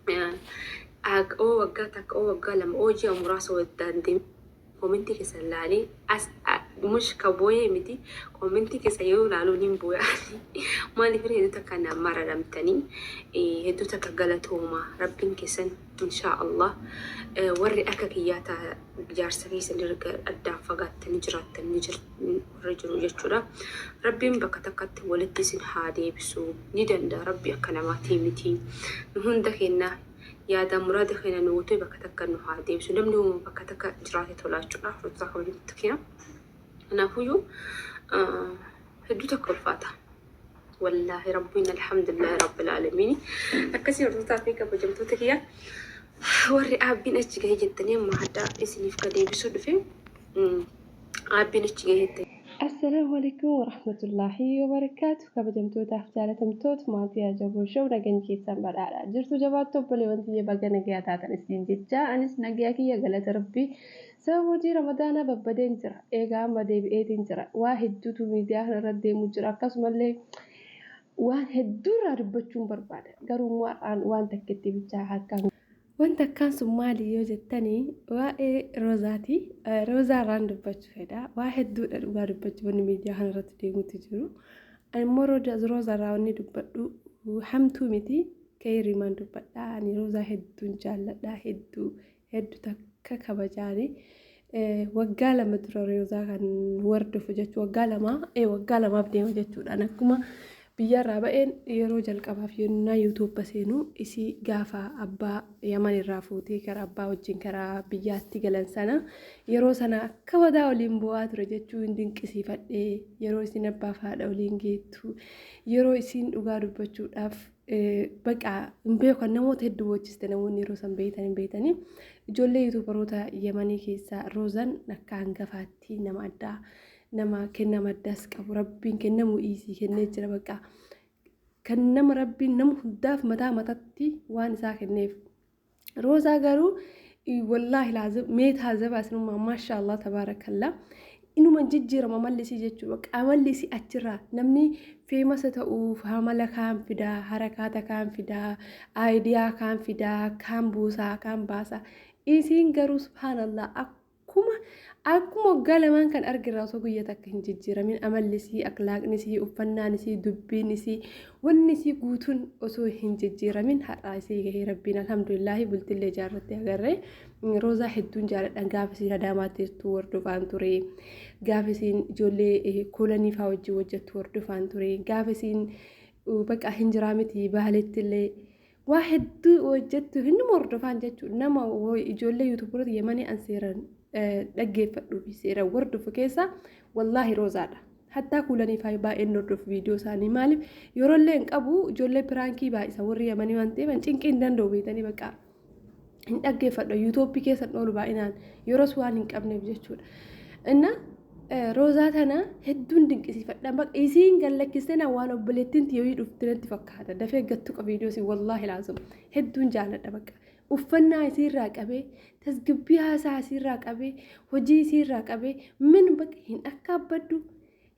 Oo waggaa takka, oo waggaa 2, oo ji'a muraasa waddaan deemee koomentii keessan laalee as mush ka booyee miti, koomentii keessa yeroo laaluu niin booya. Maaliif hedduu takka na mararamtanii, hedduu takka galatooma. Rabbiin keessan inshaa Allah warri akka kiyyaa ta'a jaarsa keessan erga addaan fagaattanii jiraattan ni warra jiru jechuudha. Rabbiin bakka takkatti walitti isin haa deebisu, ni danda'a Rabbi, akka namaatii miti. Nu hunda keenya yaada muraada keenya nu guutee bakka takka nu haa deebisu. Namni uumama bakka takka jiraate tola jechuudha. Hordoftoota kabajamtoota keenya. Kanaafuyyuu hedduu takka ulfaata. Wallaahi Rabbiin, alhamdulillahi rabbil aalamiin. Akkasii hordoftoota fi kabajamtoota kiyya, warri aabbiin achi gahee jettanii, amma hadda isiniif ka deebisuu dhufe, aabbiin achi gahee jettanii. Assalaamu alaikum warahmatullaahi wabarakaatu. Kabajamtootaaf jaalatamtoota maatii Ajaboo Show, nageenya keessan badhaadha jirtu, jabaattu, obboleewwan tiyya, baga nagayaa taatan isin jecha. Anis nagayaa kiyya, galata Rabbii. Sababa hojii Ramadaanaa babbadeen jira. Eegaa amma deebi'eetiin jira. Waa hedduutu miidiyaa kana irra deemu jira. Akkasumallee waan hedduu irraa dubbachuun barbaada. Garuu immoo har'aan waan takkitti bichaa harkaan. Wanta akkaan sun maali yoo jettanii, waa'ee Roozaati. Roozaa irraan dubbachuu fedha. Waa hedduudha dhugaa dubbachuu wanni miidiyaa kana irratti deemuutti jiru. Ani immoo Roozaa irraa wanni dubbadhu hamtuu miti. Keeyriimaan dubbadha. Ani Roozaa hedduun jaalladha. Hedduu hedduu takka kabajaani. Waggaa 2 dura Roozaa kan hordofu jechuudha. Waggaa 2, waggaa 2f deema jechuudhaan akkuma biyyarraa ba'een yeroo jalqabaaf yennaa YouTube seenu isii gaafa abbaa Yaman irraa fuutee karaa abbaa wajjin karaa biyyaatti galan sana, yeroo sana akka badaa waliin bu'aa ture jechuu hin dinqisiifadhee. Yeroo isin abbaaf haadha waliin geettu, yeroo isiin dhugaa dubbachuudhaaf baqa hin beekan, namoota hedduu bochiste. Namoonni yeroo san beektan hin beektanii. Ijoollee YouTuberoota Yamanii keessaa Roozan akka hangafaatti nama addaa, nama kennama addaas qabu. Rabbiin kennamuu dhiisii kennee jira. Baqa kan nama Rabbiin nama hundaaf mataa mataatti waan isaa kenneef. Roozaa garuu wallaahi laazim mee taazabaa isinummaa, maasha Allah tabaarakallaa, inuma jijjiirama amalli isii jechuudha. Amalli isii achirraa namni famous ta'uuf amala kaan fidaa, harakaata kaan fidaa, idea kaan fidaa, kaan buusaa, kaan baasaa. Isiin garuu subhaanallah akkuma waggaa 2n kan argirraa osoo guyyaa takka hin jijjiiramin, amalli isii, akhlaaqni isii, uffannaan isii, dubbiin isii, wanni isii guutuun osoo hin jijjiiramin har'aa isii gahee. Rabbiin alhamdulillaahi bultillee ijaarratte agarree. Roozaa hedduun jaaladhan. Gaafa isiin Adaamaatti jirtu hordofaan ture. Gaafa isiin ijoollee koolanii fa'aa wajjin hojjettu hordofaan ture. Gaafa isiin bakka hin jiraa miti Baaleetti illee waa hedduu hojjettu hin hordofaan jechuudha. Nama ijoollee YouTuberoota Yemanii an seeran dhaggeeffadhuu fi seeran hordofu keessaa wallaahi Roozaadha. Hattaa kuulanii fa'aa baay'een hordofu viidiyoo isaanii. Maaliif, yeroo illee hin qabu, ijoollee prankii baay'isa warri Yemanii waan ta'eef an cinqii hin danda'u beetanii, bakka hin dhaggeeffadhu. YouTubeii keessa oolu baay'inaan yeroos waan hin qabneef jechuudha. Inna Roozaa tana hedduun dinqisiifadha. Bakka isiin gallakkistee na waan obboleettiin tiyoyii dhufte natti fakkaata. Dafee gattu qaba viidiyoo isii, wallaahi laazim hedduun jaaladha bakka. Uffannaa isiirraa qabee, tasgabbii haasaa isiirraa qabee, hojii isiirraa qabee, min bakka hin akkaabbaddu,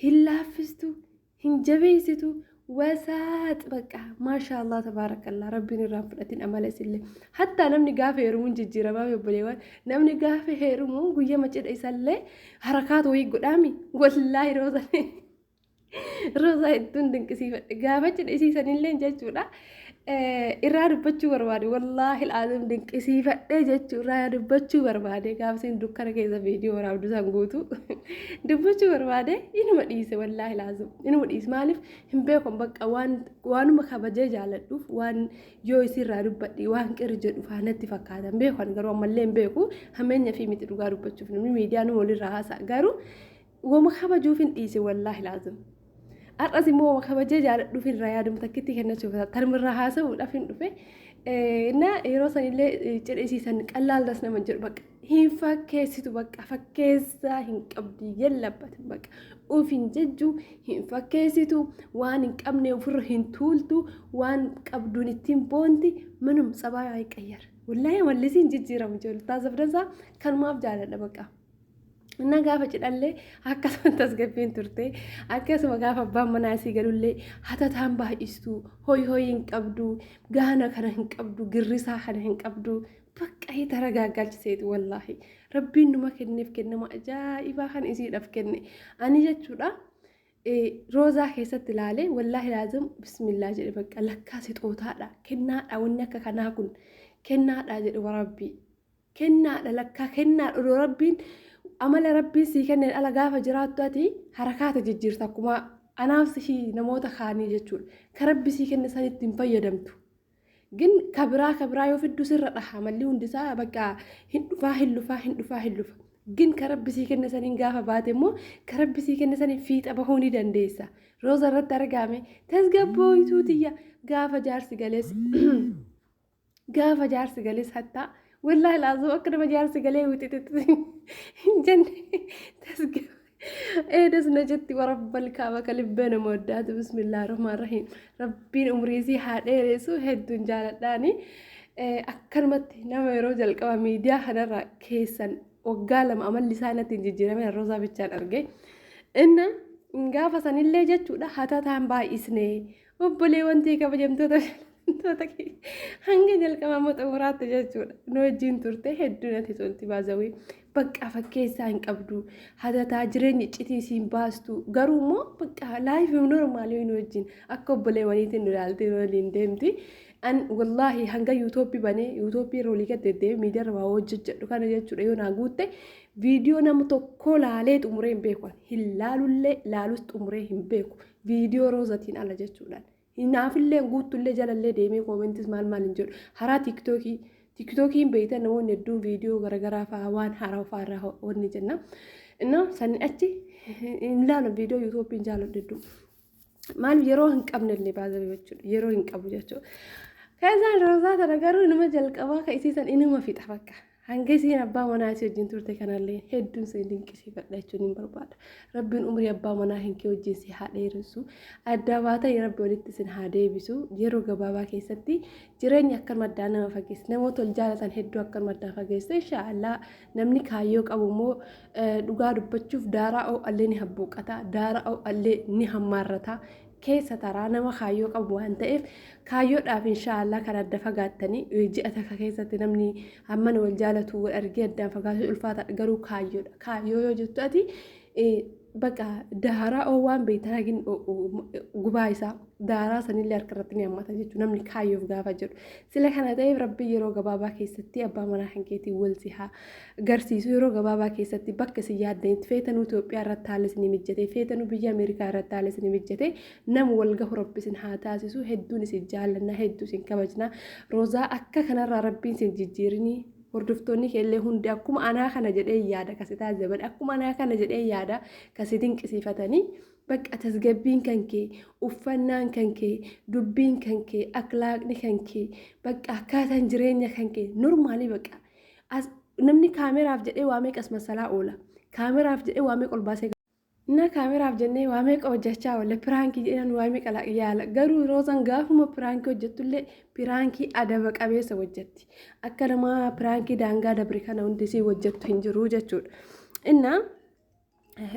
hin laaffistu, hin jabeessitu, wasaax bakka, maashaallah tabaarakallah. Rabbiin irraa fudhatin amala isillee. Hattaa namni gaafa heerumuun jijjiiramaa, obboleewwan, namni gaafa heerumu guyyama cidha isallee harakaatu wayii godhaami. Wallaahi Roozaa hedduun dinqisiifadhe. Gaafa cidha isiisanillee jechuudha. Irraa dubbachuu barbaade, wallaahi laazim dinqisiifadhe jechuu irraa dubbachuu barbaade. Gaafa isin dukkana keessa viidiyoo waraabdu san guutuu dubbachuu barbaade, inuma dhiise, wallaahi laazim inuma dhiise. Maaliif hin beekan, bakka waan waanuma kabajee jaaladhuuf, waan yoo isirraa dubbadhe waan qirri jedhu faanatti fakkaatan beekan. Garuu ammallee hin beeku, hameenya fi miti. Dhugaa dubbachuuf namni miidiyaa numa walirraa haasa'a, garuu wama kabajuuf hin dhiise, wallaahi laazim. Har'as immoo wama kabajee jaaladhuuf irraa yaaduma takkitti kennachuuf tarmirraa haasa'uudhaaf hin dhufe. Na yeroo sanillee cidha isiisan qallaaldas nama jedhu, bakka hin fakkeessitu, bakka fakkeessaa hin qabdi, yellabbatu, bakka uf hin jejju, hin fakkeessitu, waan hin qabne ofirra hin tuultu, waan qabduun ittiin boonti. Manum tsabaayaa hin qayyar, wallaahi mallisiin jijjiiramu jiru taasifdansaa kanumaaf jaaladha bakka. Inna gaafa cidhallee akkasuma tasgabbiin turte. Akkasuma gaafa abbaan manaa isii galullee hatataan baay'istu, hoyi hoyi hin qabdu, gaana kana hin qabdu, girrisaa kana hin qabdu. Bakka hii taragaaggalchiseeti wallaahi. Rabbiin numa kenneef kennama ajaa'ibaa kan isiidhaaf kenne. Ani jechuudha roozaa keessatti ilaalee wallaahi laazim bismillaa jedhe bakka lakkaa sixootaadha kennaadha wanni akka kanaa kun kennaadha jedhe warabbii. Kennaadha lakkaa kennaadha odoo rabbiin amala rabbiin sii kenneen ala gaafa jiraattu ati harakaata jijjiirta akkuma anaaf sihii namoota kaanii jechuudha. Ka rabbi sii kenne sanitti hin fayyadamtu. Gin ka biraa ka biraa yoo fiddu sirra dhaha malli hundisaa bakka hin dhufaa hin lufaa hin dhufaa hin lufa. Gin ka rabbi sii kenne saniin gaafa baate immoo ka rabbi sii kenne saniin fiixa bahuu ni dandeessa. Rooza irratti argaame tasgabbooytuu tiyya gaafa jaarsi galees Gaafa jaarsi gales hattaa wallaahi laazoo akka nama jaarsi galee wixixixi hin jenne tasgab eedas na jetti warabbal kaaba ka libbee nama oddaatu bismillaahi rahmaan rahiim rabbiin umrii isii haa dheeressu hedduun jaaladhaani akkanumatti nama yeroo jalqaba miidiyaa kanarra keessan waggaa 2 amalli isaa natti hin jijjiiramin roozaa bichaan arge inna gaafa sanillee jechuudha hatataan baay'isne Obboleewwan tee kabajamtoota jaallatamtoota kee hanga jalqaba amma xumuraatti jechuudha. Nu wajjin turte hedduu natti tolti baazawee. Bakka fakkeessaa hin qabdu. Hatataa jireenya iccitii isiin baastu. Garuu immoo bakka laayifii normaalii nu wajjin akka obboleewwaniitiin nu ilaaltee nu waliin deemti. An wallaahi hanga yuutoopii banee yuutoopii irra olii gad deddeebi'ee miidiyaa irra waa hojjedhu kana jechuudha yoo naa guutte viidiyoo nama tokkoo laalee xumuree hin beeku. Hin laalullee laalus xumuree hin beeku. Viidiyoo roozatiin ala jechuudhaan. Naafillee guuttullee jalallee deemee koomentis maal maal hin jedhu. Haraa tiiktookii tiiktookii hin beektan namoonni hedduun viidiyoo garaagaraa fa'aa waan haaraa fa'aa irraa wanni jenna. Innaa sanni achi hin laalu viidiyoo yuutuubii hin jaaladhu hedduu. Maaliif yeroo hin qabne illee baasee jechuudha. Yeroo hin qabu jechuudha. Keessaan roozaa tana garuu inuma jalqabaa ka isiisan inuma fixa bakka. Hanga isiin abbaa manaa isii wajjin turte kanallee hedduun si dinqisiifadha jechuun hin barbaada. Rabbiin umrii abbaa manaa hin kee wajjin si haa dheeressu. Addaa baatanii rabbi walitti isin haa deebisu. Yeroo gabaabaa keessatti jireenya akkanuma addaan nama fageesse. Namoota wal jaalatan hedduu akkanuma addaan fageesse. Inshaallah namni kaayyoo qabu immoo dhugaa dubbachuuf daaraa oo'allee ni habbuuqqata. Daaraa oo'allee ni hammaarrata. Keessa taraa nama kaayyoo qabu waan ta'eef kaayyoodhaaf inshaallah kan adda fagaattanii ji'a takka keessatti namni hammana wal jaalatu wal argee addaan fagaachuu ulfaataadha garuu kaayyoodha. Kaayyoo yoo jettu ati bakka daaraa oowwaan beektan hagin gubaa isaa daaraa sanillee harka irratti ni hammata jechuudha namni kaayyoof gaafa jedhu. Sila kana ta'eef rabbi yeroo gabaabaa keessatti abbaa manaa kan keetii wal si haa garsiisu yeroo gabaabaa keessatti bakka isin yaaddanitti feetanuu Itoophiyaa irratti haalli isinii mijjate feetanuu biyya Ameerikaa irratti haalli isinii mijjate nama wal gahu rabbi isin haa taasisu hedduun isin jaallanna hedduu isin kabajna roozaa akka kanarraa rabbiin isin jijjiirinii hordoftoonni keellee hundi akkuma anaa kana jedhee yaada kasi taasisan akkuma anaa kana jedhee yaada kasi dinqisiifatanii bakka tasgabbiin kan kee uffannaan kan kee dubbiin kan kee akhlaaqni kan kee bakka akkaataan jireenya kan kee normaalii bakka As namni kaameraaf jedhee waa meeqas masalaa oola. Kaameraaf jedhee waa meeqa ol baasee Na kaameraaf jennee waa meeqa hojjechaa oolle piraankii jedhan waa meeqa yaala garuu roozan gaafuma piraankii hojjettullee piraankii adaba qabeessa hojjetti akka namaa piraankii daangaa dabre kana hundi isii hojjettu hin jiru jechuudha. Innaa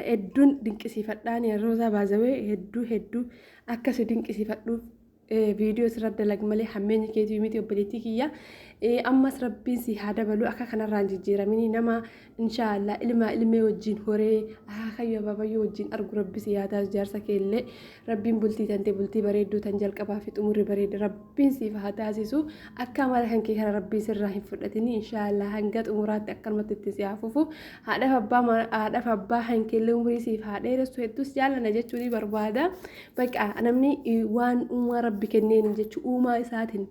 hedduun dinqisiifadhaan roozaa baazawee hedduu hedduu akka si dinqisiifadhuuf viidiyoo sirra dalag malee hammeenyi keetii miti obboleettii kiyya ammas rabbiin si haa dabalu akka kanarraa hin jijjiiramini nama inshaallah ilmaa ilmee wajjin horee akaakayyuu abaabayyuu wajjin argu rabbi si haa taasisu jaarsa keellee rabbiin bultii tante bultii bareedduu tan jalqabaa fi xumurri bareeda rabbiin siif haa taasisu akka amala kan kee kana rabbiin sirraa hin fudhatini inshaallah hanga xumuraatti akkanumatti itti si haa fufu haadhaaf abbaa haadhaaf abbaa kan keellee umurii siif haa dheeressu hedduus jaallanna jechuu ni barbaada Baqa namni waan uumaa rabbi kenneen jechuun uumaa isaatiin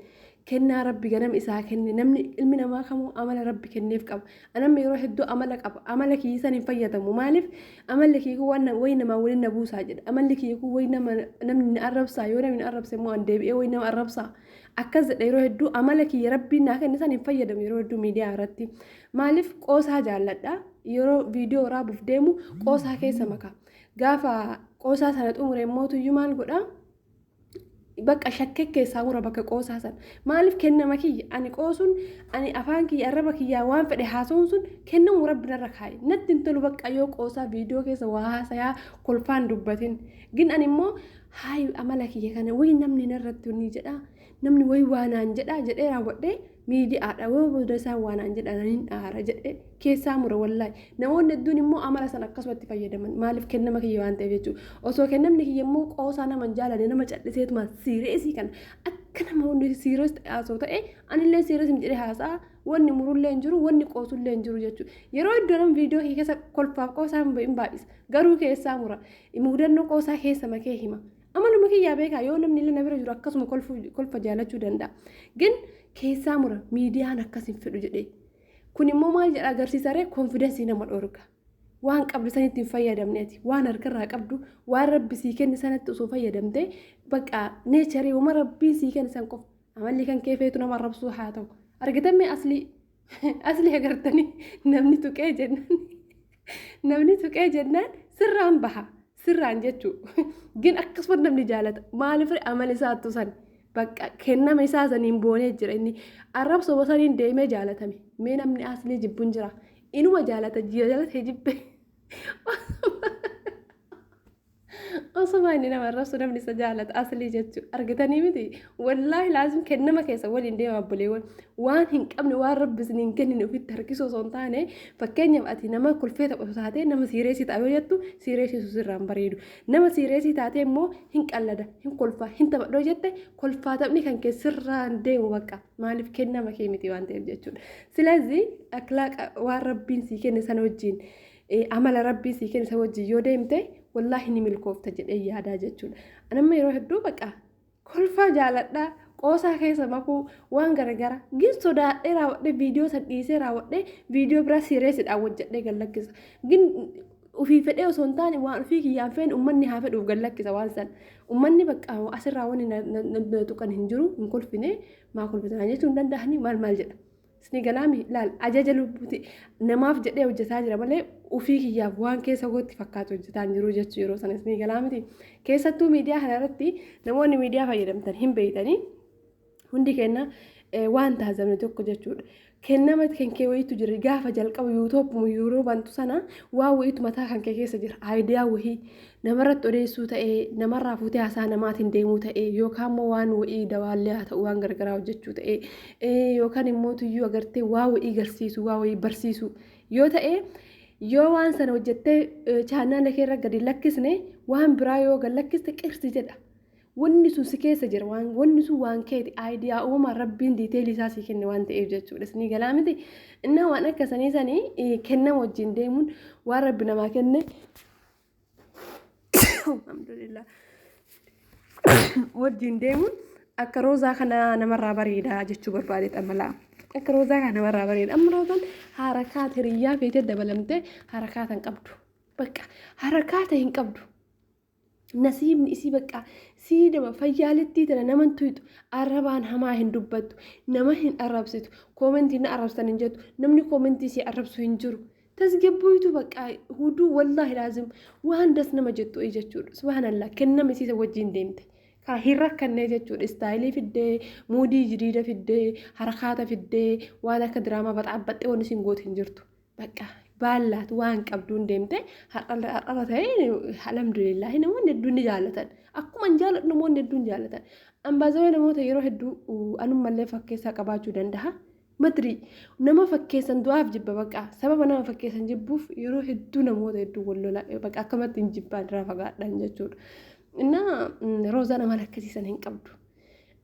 kennaa rabbi ganama isaa kenne namni ilmi namaa kamuu amala rabbi kenneef qaba. Namni yeroo hedduu amala qaba. Amala kiyya san hin fayyadamu. Maaliif amalli kiyya kun waan wayi namaa waliin na buusaa jedha. Amalli kiyya kun wayi nama namni na arrabsaa yoo namni na arrabse immoo an deebi'ee wayi nama arrabsaa. Akkas jedha yeroo hedduu amala kiyya rabbiin naa kenne san hin fayyadamu yeroo hedduu miidiyaa irratti. Maaliif qoosaa jaalladha. Yeroo viidiyoo waraabuuf deemu qoosaa keessa maka. Gaafa qoosaa sana xumure immootuyyuu maal godha? Bakka shakkee keessaa mura bakka qoosaa san. Maaliif kennama kiyya ani qoosuun, ani afaan kiyya, arraba kiyyaa waan fedhe haasa'uun sun kennamu Rabbi narra kaa'e. Natti hin tolu bakka yoo qoosaa viidiyoo keessa waa haasayaa kolfaan dubbatin. Gin ani immoo haayi amala kiyya kana wayi namni narratti ni jedha, namni wayi waa naan jedha jedhee raawwadhee miidiyaadha yoo booda isaan waa naan jedha nan hin aara jedhee keessaa mura wallaahi. Namoonni hedduun immoo amala sana akkasumatti fayyadaman, maaliif kennama kiyya waan ta'eef jechuudha. Osoo kennamni kiyya immoo qoosaa nama hin jaalanne, nama calliseetuma siireesii kana akka nama hundi siirees ta'e haasa'u ta'e, anillee siirees jedhee haasa'a, wanni murullee hin jiru, wanni qoosullee hin jiru jechuudha. Yeroo iddoo nama viidiyoo kiyya keessa kolfaaf qoosaa hin baay'isa, garuu keessaa mura, mudannoo qoosaa keessa makee hima. Amaluma kiyyaa beekaa, yoo namni illee na bira jiru akkasuma kolfa jaalachuu danda'a. Gin keessaa mura, miidiyaan akkas hin fedhu jedhee. Kun immoo maal jedha agarsiisa ree? Confidence nama dhorka. Waan qabdu sanitti hin fayyadamne ati, waan harkarraa qabdu, waan Rabbi sii kenne sanatti osoo fayyadamte, bakka nature wama Rabbiin sii kenne san qofa. Amalli kan kee feetu nama arrabsuu haa ta'u. Argitan mee aslii aslii agartanii, namni tuqee jennaan sirraan baha, sirraan jechuu. Gin akkasuma namni jaalata, maaliif amala isaattu san bakka kennama isaa saniin boonee jira. Inni arrabsoo saniin deemee jaalatame. Mee namni aslii jibbuun jira? Inuma jaalata, jaalatee jibbe. Osuma inni nama arrabsu namni isa jaalata aslii jechuu argitanii miti? Wallaahi laazim kennama keessa waliin deema obboleewwan. Waan hin qabne, waan Rabbi isin hin kennine ofitti harkisuu osoo hin taane, fakkeenyaaf ati nama kolfee taphatu taatee nama siireesii ta'a yoo jettu, siireesiisu sirraan bareedu. Nama siireesii taatee immoo hin qallada, hin kolfaa, hin taphadhoo jette, kolfaa taphni kan kee sirraan deemu bakka, maaliif kennama kee miti waan ta'eef jechuudha. Silazii akhlaaqa waan Rabbiin sii kenne sana wajjin, amala Rabbii sii kenne sana wajjin yoo deemte, wallaahi ni milkoofta jedhee yaadaa jechuudha. Anamma yeroo hedduu bakka kolfaa jaaladhaa, qoosaa keessa makuu, waan garagara gin sodaadhee raawwadhee viidiyoo san dhiisee raawwadhee viidiyoo biraa siireesidhaan hojjedhee gad lakkisa. Gin ofii fedhee osoo hin taane, waan ofii kiyyaan feene uummanni haa fedhuuf gad lakkisa waan san. Uummanni bakka asirraa wanni na tuqan hin jiru, hin kolfine, maa kolfitan jechuu hin danda'anii, maal maal jedha. Isni galaami laal, ajaja lubbuuti namaaf jedhee hojjetaa jira malee ofii kiyyaaf waan keessa kootti fakkaatu hojjetaa hin jiru jechuu yeroo sana, isni galaamiti. Keessattuu miidiyaa kana irratti namoonni miidiyaa fayyadamtan hin beeytanii, hundi keenya waan taasifamne tokko jechuudha. Kennama kan kee wayiitu jira, gaafa jalqaba yuutuubu yeroo bantu sana waan wayiitu mataa kan kee keessa jira. Idea wayii namarratti odeessuu ta'ee, namarraa fuutee haasaa namaatiin deemuu ta'ee, yookaan immoo waan wayii dawaallee haa ta'u, waan gargaraa hojjechuu ta'ee, yookaan immoo tuyyuu agartee waa wayii garsiisuu, waa wayii barsiisuu yoo ta'e, yoo waan sana hojjettee chaanaala kee irra gadi lakkisne, waan biraa yoo gad lakkiste qirsi jedha. Wanni sun si keessa jira, waan wanni sun waan keeti, idea uumamaan Rabbiin detail isaa sii kenne waan ta'eef jechuudha. Isinii galaa miti? Innaa waan akka sanii sanii kennama wajjin deemuun, waan Rabbi namaa kenne, alhamdulillah, wajjin deemuun akka Roozaa kana namarraa bareedaa jechuu barbaade xamalaa. Akka Roozaa kana namarraa bareeda. Amma Roozaan harakaat hiriyyaa feetee dabalamtee harakaata hin qabdu. Bakka harakaata hin qabdu. Nasiibni isii bakka siidama fayyaalittii tana naman tuyxu, arrabaan hamaa hin dubbattu, nama hin arrabsitu, comment na arrabsan hin jettu, namni comment isii arrabsu hin jiru. Tasgabboytu bakka huduu, wallaahi laazim waan das nama jettu jechuudha. Subhaanallah, kennama isiisa wajjin deemte. Ka hin rakkannee jechuudha. Style fiddee, mood jiriida fiddee, harakaata fiddee, waan akka diraamaa baxaabbaxxee wanni isin gootu hin jirtu. Bakka baallaatu waan qabduun deemte. Har'arra ta'ee alhamdulillaahi namoonni hedduun ni jaallatan. Akkuma hin jaalladhu namoonni hedduun jaallatan. Ambaazawee namoota yeroo hedduu anummallee fakkeessaa qabaachuu danda'a. Madrii nama fakkeessan du'aaf jibba, bakka sababa nama fakkeessan jibbuuf yeroo hedduu namoota hedduu wal lola, bakka akkamatti hin jibbaan irraa fagaadhaan jechuudha. Innaa Roozaan amala akkasiisan hin qabdu.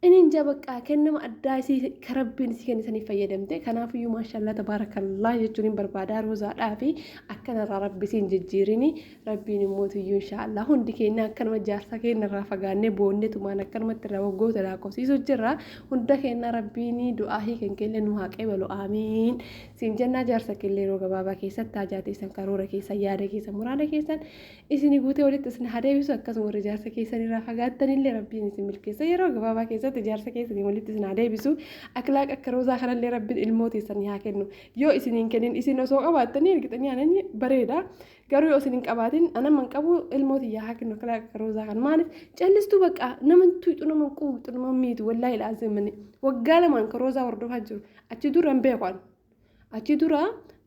Inni inja bakka kennama addaa isii ka Rabbiin isii kenne saniif fayyadamte. Kanaafiyyuu maashaallah tabaarakallaa jechuun hin barbaadaa Roozaadhaa fi akkanarraa Rabbi isiin jijjiirini. Rabbiin immoo tuyyuu inshaallah hundi keenya akkanuma jaarsa keenya irraa fagaannee boonnee tumaan akkanumatti irraa waggoota lakkoofsiisuu jirra. Hunda keenya Rabbiin du'aa hiikan keenya nu haa qeebalu, aamiin. Siin jennaa, jaarsa keenya yeroo gabaabaa keessatti haajaa teessan, karoora keessan, yaada keessan, muraada keessan isin guutee walitti isin haa deebisu. Akkasuma warri jaarsa keessan irraa fagaattanillee Rabbiin isin milkeessa yeroo gabaabaa keessatti. keessatti jaarsa keessanii walitti isin haa deebisu. Akhlaaq akka Roozaa kanallee Rabbiin ilmoo teessanii haa kennu. Yoo isin hin kennin isin osoo qabaattanii ergitanii anani bareeda. Garuu yoo isin hin qabaatin anamma hin qabu ilmoo tiyyaa haa kennu akhlaaq akka Roozaa kana. Maaliif callistuu bakka nama hin tuyxu, nama hin quuqxu, nama hin miitu, wallaahi laazimani. Waggaa lamaan ka Roozaa hordofaa jiru. Achi dura hin beeku ani. Achi dura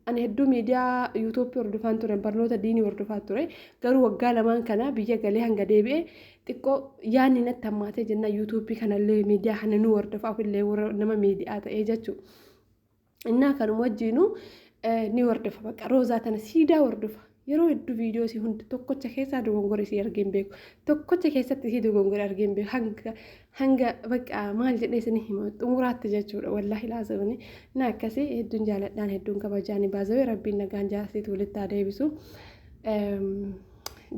ani hedduu miidiyaa yuutuubii hordofaan ture, barnoota diinii hordofaa ture. Garuu waggaa lamaan kana biyya galee hanga deebi'e xiqqoo yaadni natti hammaatee jennaan yuutuubii kanallee miidiyaa kana nu hordofaa ofillee warra nama miidiyaa ta'ee jechuudha. Innaa kanuma wajjiinuu ni hordofa bakka Roozaa tana siidaa hordofa. Yeroo hedduu viidiyoo isii hunda tokkocha keessaa dogongora isii argee hin beeku. Tokkocha keessatti isii dogongora argee hin beeku. Hanga hanga bakka maal jedhee isin hima xumuraatti jechuudha. Wallaahi laazimni na akkasii hedduun jaaladhaan hedduun kabajaani baazawee rabbiin nagaan jaarsiitu walitti haa deebisu.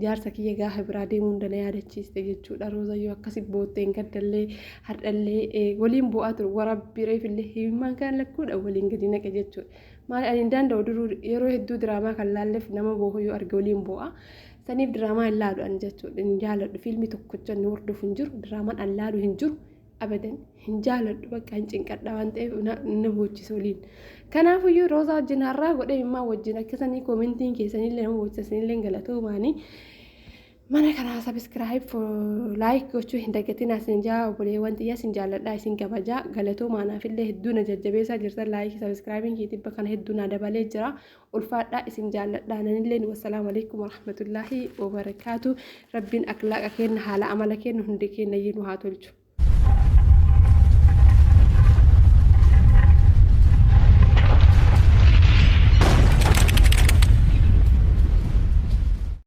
Jaarsa kiyya gaafa biraa deemuu hunda na yaadachiiste jechuudha. Roozayyoo akkasi bootteen gaddallee hardhallee waliin bu'aa ture warabbii reefillee himimmaan kana lakkuudha waliin gadi naqe jechuudha. Maali ani hin danda'u duruu yeroo hedduu diraamaa kan laalleef nama boohu yoo arge waliin boo'a. Saniif diraamaa hin laalu ani jechuudha. Hin jaaladhu, fiilmii tokkocha inni hordofu hin jiru, diraamaan an laalu hin jiru, abadan hin jaaladhu, bakka hin cinqadha waan ta'eef na boochisa waliin. Kanaafuyyuu Roozaa wajjin har'aa godhee immaa wajjin akkasanii koomentiin keessanillee nama boochisanii isinillee galatoomaanii. Mana kanaa sabiskiraayib laayik gochuu hin dagatinaa isin jaa obboleewwan xiyya, isin jaalladhaa, isin kabajaa, galatoomaa. Naafillee hedduu na jajjabeessaa jirtan, laayikii sabiskiraayibiin kee dhibba kana hedduu naa dabalee jira, ulfaadhaa, isin jaalladhaa nanilleen. Wassalaamu alaikum warahmatullaahi wabarakaatu. Rabbiin aklaaqa kenna, haala amala kenna hundi keenya nu haa tolchu.